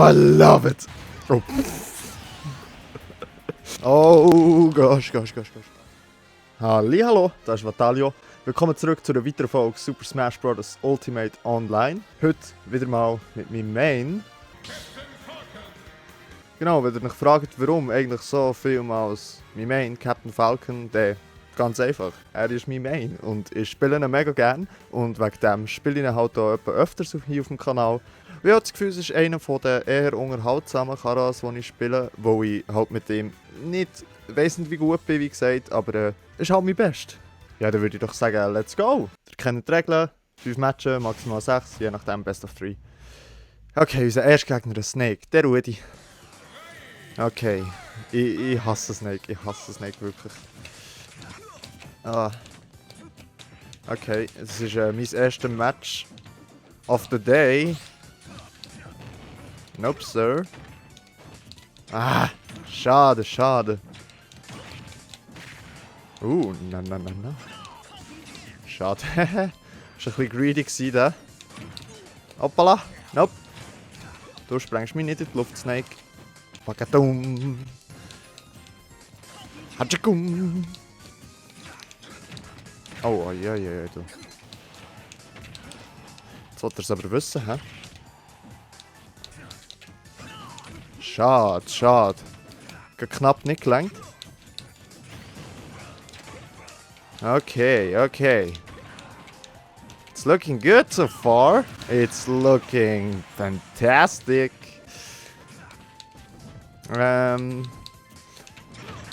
I love it. Oh. Oh, gosh. Hallo, das ist Vatalio. Willkommen zurück zu einer weiteren Folge Super Smash Bros. Ultimate Online. Heute wieder mal mit meinem Main. Genau, wenn ihr euch fragt, warum eigentlich so vielmals mein Main, Captain Falcon, dann ganz einfach. Er ist mein Main und ich spiele ihn mega gern und wegen dem spiele ich ihn halt auch öfters hier auf dem Kanal. Ich habe das Gefühl, es ist einer der eher unterhaltsamen Charaktere, die ich spiele, wo ich halt mit ihm nicht weiss nicht wie gut bin, wie gesagt, aber ist halt mein Best. Ja, dann würde ich doch sagen, let's go! Ihr kennt die Regeln, 5 Matches, maximal 6, je nachdem Best of 3. Okay, unser erster Gegner ist Snake, der Rudi. Okay, ich hasse Snake wirklich. Ah. Okay, es ist mein erstes Match of the day. Nope, sir. Ah, schade. Na. Schade. Ist ein bisschen greedy gewesen, Hoppala. Nope. Du sprengst mich nicht in die Luft, Snake. Pakatum. Hatschakum. Oh, ja, du. Jetzt wollt ihr es aber wissen, hä? Schade. Knapp nicht gelangt. Okay. It's looking good so far. It's looking fantastic.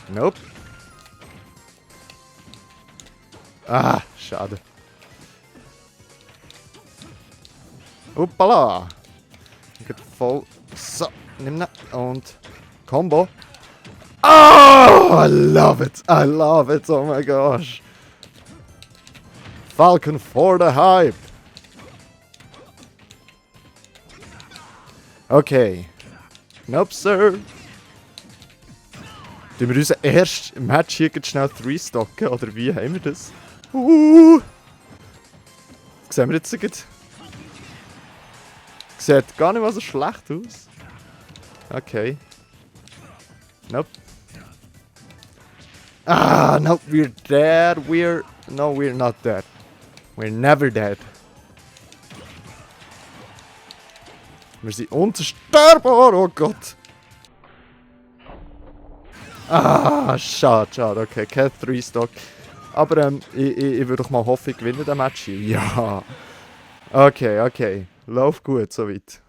Nope. Ah, schade. Hoppala. Geht voll. So, nimm ihn und Combo. Oh, I love it. Oh my gosh. Falcon for the hype. Okay. Nope, sir. Tun wir unser erstes Match hier schnell 3-stocken? Oder wie haben wir das? Sehen wir jetzt gut? Sieht gar nicht mal so schlecht aus. Okay. Nope. Ah, nope, we're dead. No, we're not dead. We're never dead. Wir sind unzerstörbar, oh Gott. Ah, schade. Okay, kein 3-Stock. Aber ich würde doch mal hoffen, ich gewinne das Match hier. Ja. Okay. Lauf gut, soweit.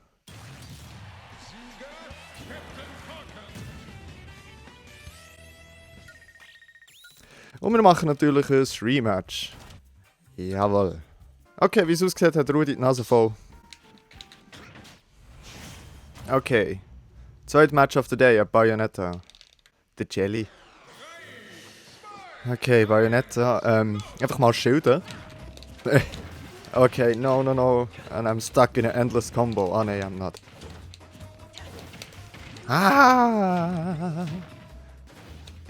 Und wir machen natürlich ein Rematch. Jawohl. Okay, wie es aussieht, hat Rudi die Nase voll. Okay. Zweites Match of the day, Bayonetta. Der Jelly. Okay, Bayonetta. Einfach mal schilden. Okay, no. And I'm stuck in an endless combo. Ah, nein, I'm not. Ah!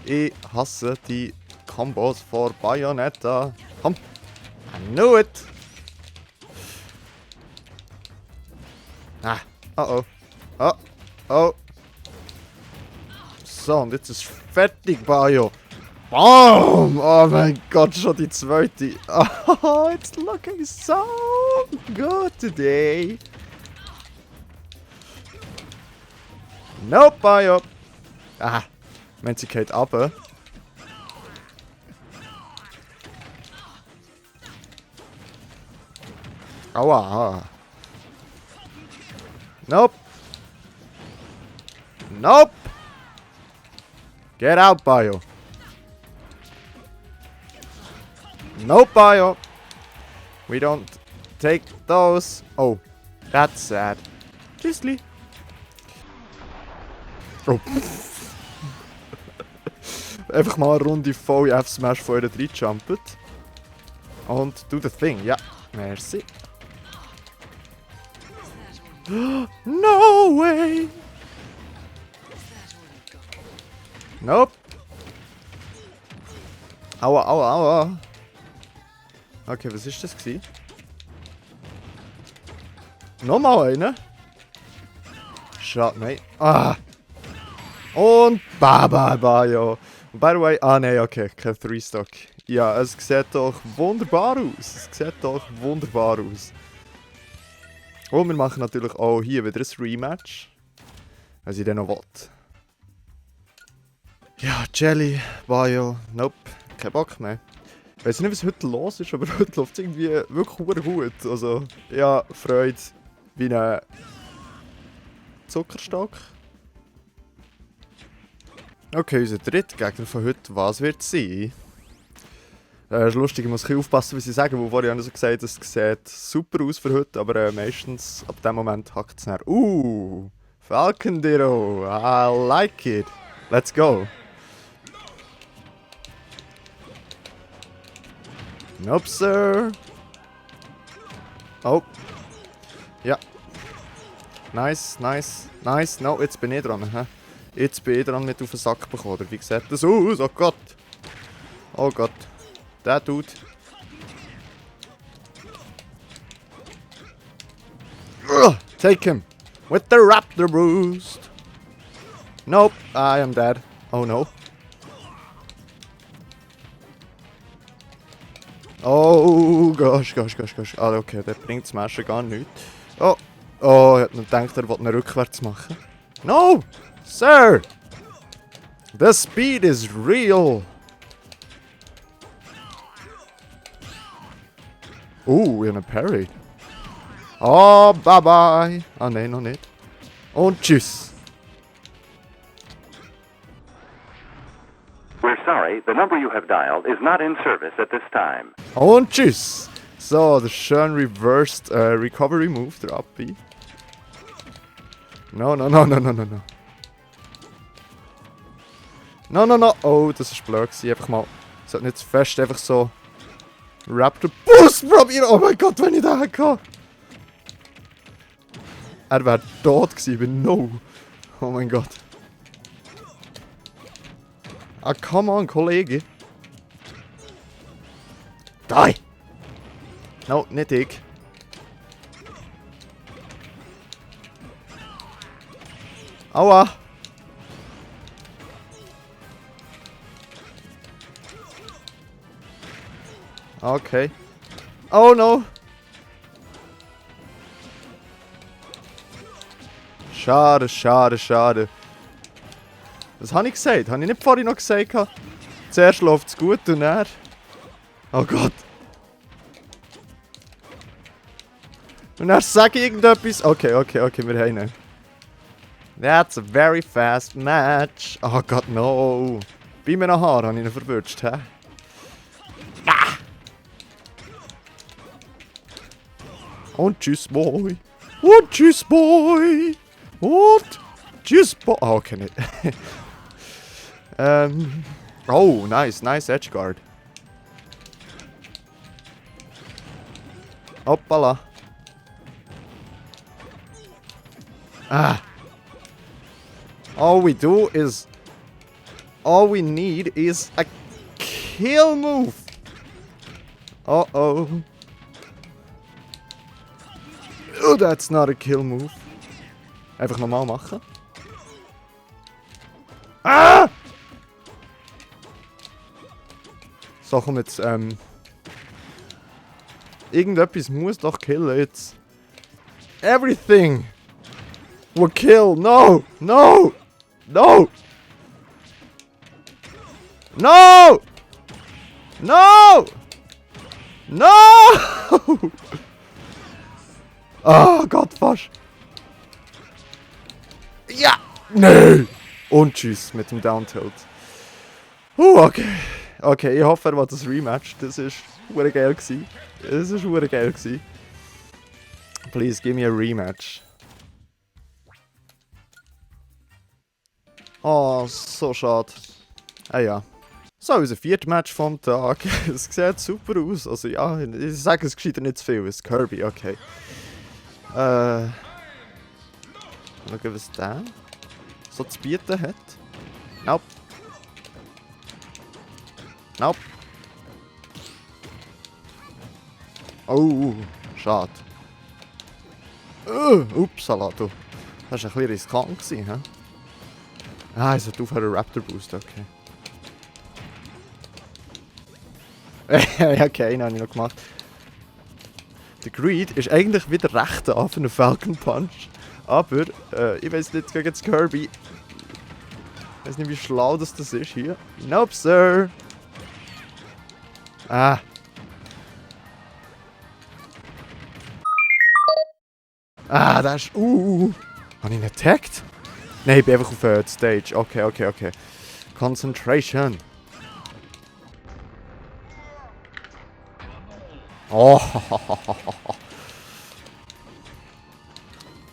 Ich hasse die Combos von Bayonetta. Komm! I knew it! Ah, oh. So, und jetzt ist fertig, Bayo. Boom! Oh mein Gott, schon die zweite. Oh, it's looking so good today. Nope, Bayo. Ah, wenn sie geht runter. Aua. Nope. Get out, Bayo. Nope, Bayo. We don't take those. Oh, that's sad. Tschüssli. Oh. Einfach mal eine Runde voll F-Smash vorher reinjumpen. Und do the thing. Ja, merci. No way! Nope. Aua. Okay, was ist das gewesen? Nochmal eine? schade, nein. Ah! Und Baba, ja. By the way, nein, okay, kein 3-Stock. Ja, es sieht doch wunderbar aus. Es sieht doch wunderbar aus. Und wir machen natürlich auch hier wieder ein Rematch. Was ich dann noch will. Ja, Jelly, Bio, nope, kein Bock mehr. Ich weiß nicht, was heute los ist, aber heute läuft es irgendwie wirklich gut. Also, ja, Freude wie ein Zuckerstock. Okay, unser dritter Gegner von heute, was wird es sein? Ist lustig, ich muss ein bisschen aufpassen, was ich sage, weil vorhin habe ich so gesagt, es sieht super aus für heute, aber meistens ab dem Moment hackt es nach. Falcon Ditto, I like it. Let's go. Nope, sir. Oh. Ja. Nice. No, jetzt bin ich dran. Hä? Jetzt bin ich dran mit auf den Sack bekommen. Oder wie sieht das aus? Oh Gott. Oh Gott. Der Dude. Take him. With the Raptor Boost. Nope, I am dead. Oh no. Oh gosh. Ah, okay, der bringt Smashen gar nichts. Oh, ich hab noch gedacht, er wollte ihn rückwärts machen. No! Sir! The speed is real! Ich habe einen Parry. Oh, bye bye! Ah, nein, noch nicht. Und tschüss! We're sorry, the number you have dialed is not in service at this time. Und tschüss! So, der schön reversed recovery move, der Upbeat. No. No. Oh, das war blöd gewesen. Einfach mal. Sollte nicht zu fest einfach so. Raptor Boost probieren. Oh mein Gott, wenn ich den hätte. Er wäre tot gewesen, aber no. Oh mein Gott. Ah, come on, Kollege. Die! No, nicht ich. Aua! Okay. Oh no! Schade. Was habe ich gesagt? Habe ich nicht vorhin noch gesagt? Zuerst läuft es gut und dann... Oh Gott! Und dann sage ich irgendetwas... Okay, wir haben ihn. That's a very fast match. Oh Gott, no. Bei mir noch Haar habe ich ihn verwünscht, hä? Ah. Und tschüss, Boy. Und tschüss, Boy. Und tschüss, Boy. Ah, okay, nicht. Oh, nice Edgeguard. Hoppala. Ah. All we need is a kill move. Uh-oh. Oh, that's not a kill move. Einfach normal machen. Ah! So, komm jetzt, irgendetwas muss doch killen jetzt. Everything will kill. No! No! No! No! No! No! Oh Gott, fast. Ja! Nee! Und tschüss mit dem Downtilt. Okay. Okay, ich hoffe, er war das Rematch. Das ist verdammt geil gewesen. Das ist verdammt geil gewesen. Please, give me a rematch. Oh, so schade. Ah ja. So, unser viertes Match vom Tag. Es sieht super aus. Also ja, ich sage, es geschieht nicht zu viel. Es ist Kirby, okay. Schauen, was der so zu bieten hat. Nope. Nope. Oh, schade. Upsala, du. Das war ein bisschen riskant. He? Ah, ich sollte aufhören Raptor Boost, okay. Okay, einen habe ich noch gemacht. Der Greed ist eigentlich wieder recht an für einen Falcon Punch. Aber, ich weiß nicht, gegen das Kirby. Ich weiß nicht, wie schlau das ist hier. Nope, Sir. Ah. Ah, das ist... Habe ich ihn attacked? Nein, ich bin einfach auf der Stage. Okay. Concentration. Oh.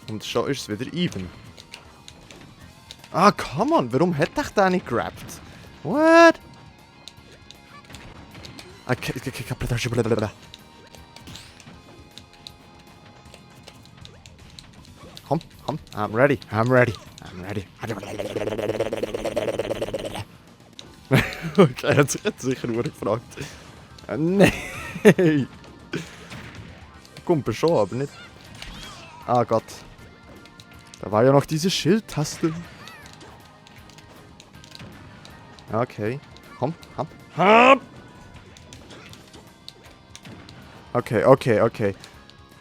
Und schon ist es wieder even. Ah, come on. Warum hat dich der nicht gerappt? What? Komm. I'm ready. Okay, er hat sich jetzt sicher nur gefragt. Nein! Kumpel schon, aber nicht. Ah Gott. Da war ja noch diese Schildtaste. Okay. Komm. Okay.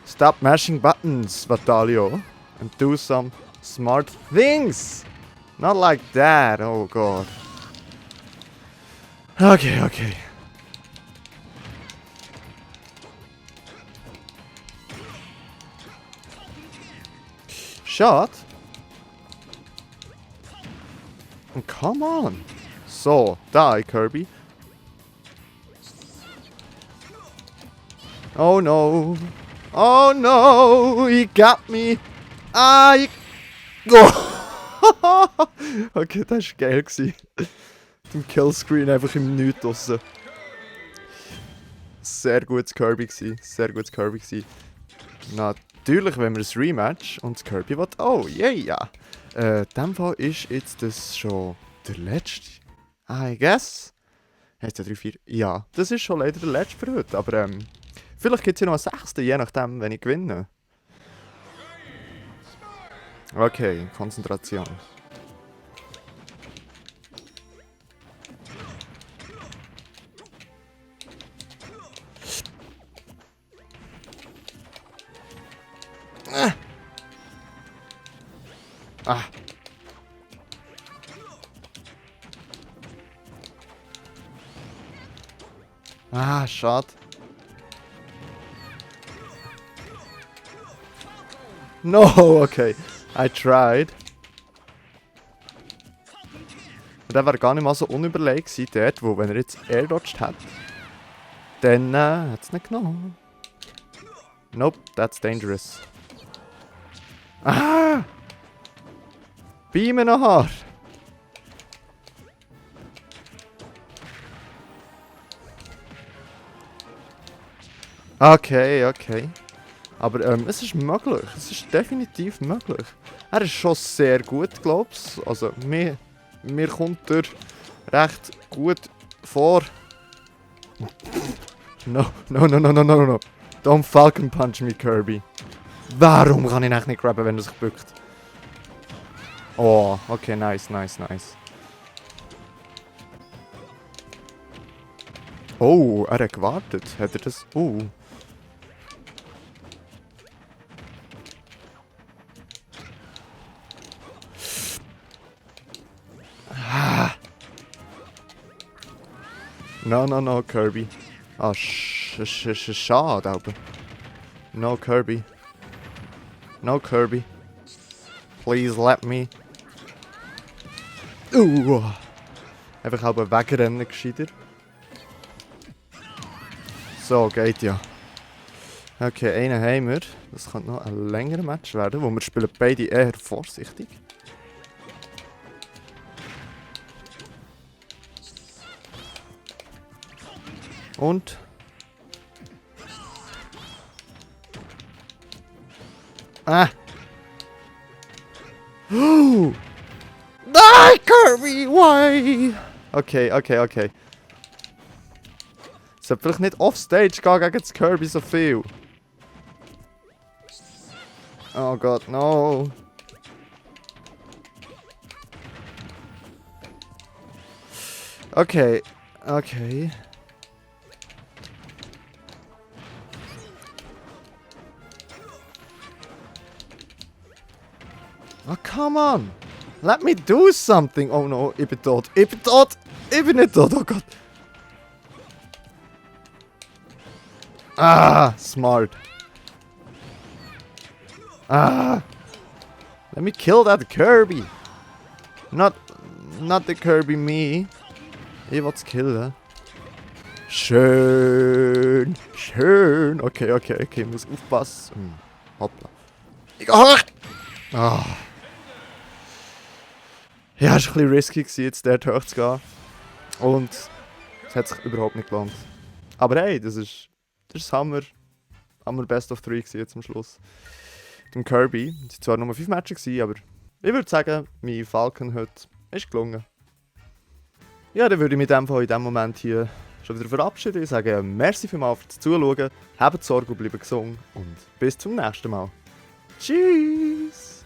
Stop mashing buttons, Batalio. And do some smart things. Not like that. Oh God. Okay. Shot? Come on. So, die, Kirby. Oh no, he got me. Okay, das war geil. Im Killscreen einfach im Nichts draussen. Sehr gutes Kirby. Natürlich, wenn wir ein Rematch und das Kirby will. Oh, yeah. In dem Fall ist jetzt das schon der letzte. I guess. Heißt ja 3, 4. Ja, das ist schon leider der letzte für heute. Aber vielleicht gibt es ja noch einen 6. Je nachdem, wenn ich gewinne. Okay, Konzentration. Schade. No, okay. I tried. Und der wäre gar nicht mal so unüberlegt gewesen, dort, wo, wenn er jetzt airdodged hat, dann hat es nicht genommen. Nope, that's dangerous. Ah! Beamen nachher! Okay. Aber es ist möglich. Es ist definitiv möglich. Er ist schon sehr gut, glaube ich. Also, mir kommt er recht gut vor. No. Don't Falcon Punch me, Kirby. Warum kann ich eigentlich nicht grabben, wenn er sich bückt? Oh, okay, nice. Oh, er hat gewartet. Hat er das... No, Kirby. Ah, schade, aber. No, Kirby. Please let me. Einfach halb wegrennen, gescheiter. So, geht ja. Okay, einen haben wir. Das könnte noch ein längerer Match werden, wo wir spielen beide eher vorsichtig. Und... Nein, Kirby, why? Okay. Sollte vielleicht nicht offstage gehen gegen das Kirby so viel. Oh Gott, no. Okay. Okay. Oh, come on! Let me do something! Oh no, ich bin tot. Ich bin tot! Ich bin nicht tot, oh Gott! Ah, smart. Ah! Let me kill that Kirby! Not the Kirby me. Ich will's killen. Schön! Schön! Okay, ich muss aufpassen. Hoppla. Ich geh hoch! Ah. Ja, es war ein bisschen risky, jetzt dort hoch zu gehen. Und es hat sich überhaupt nicht gelohnt. Aber hey, das ist Hammer Best of 3 jetzt am Schluss. Mit dem Kirby. Es waren zwar nur 5 Matches, aber ich würde sagen, mein Falcon heute ist gelungen. Ja, dann würde ich mich in diesem Moment hier schon wieder verabschieden. Ich sage merci vielmals fürs Zuschauen, habt Sorge und bleibt gesund und bis zum nächsten Mal. Tschüss!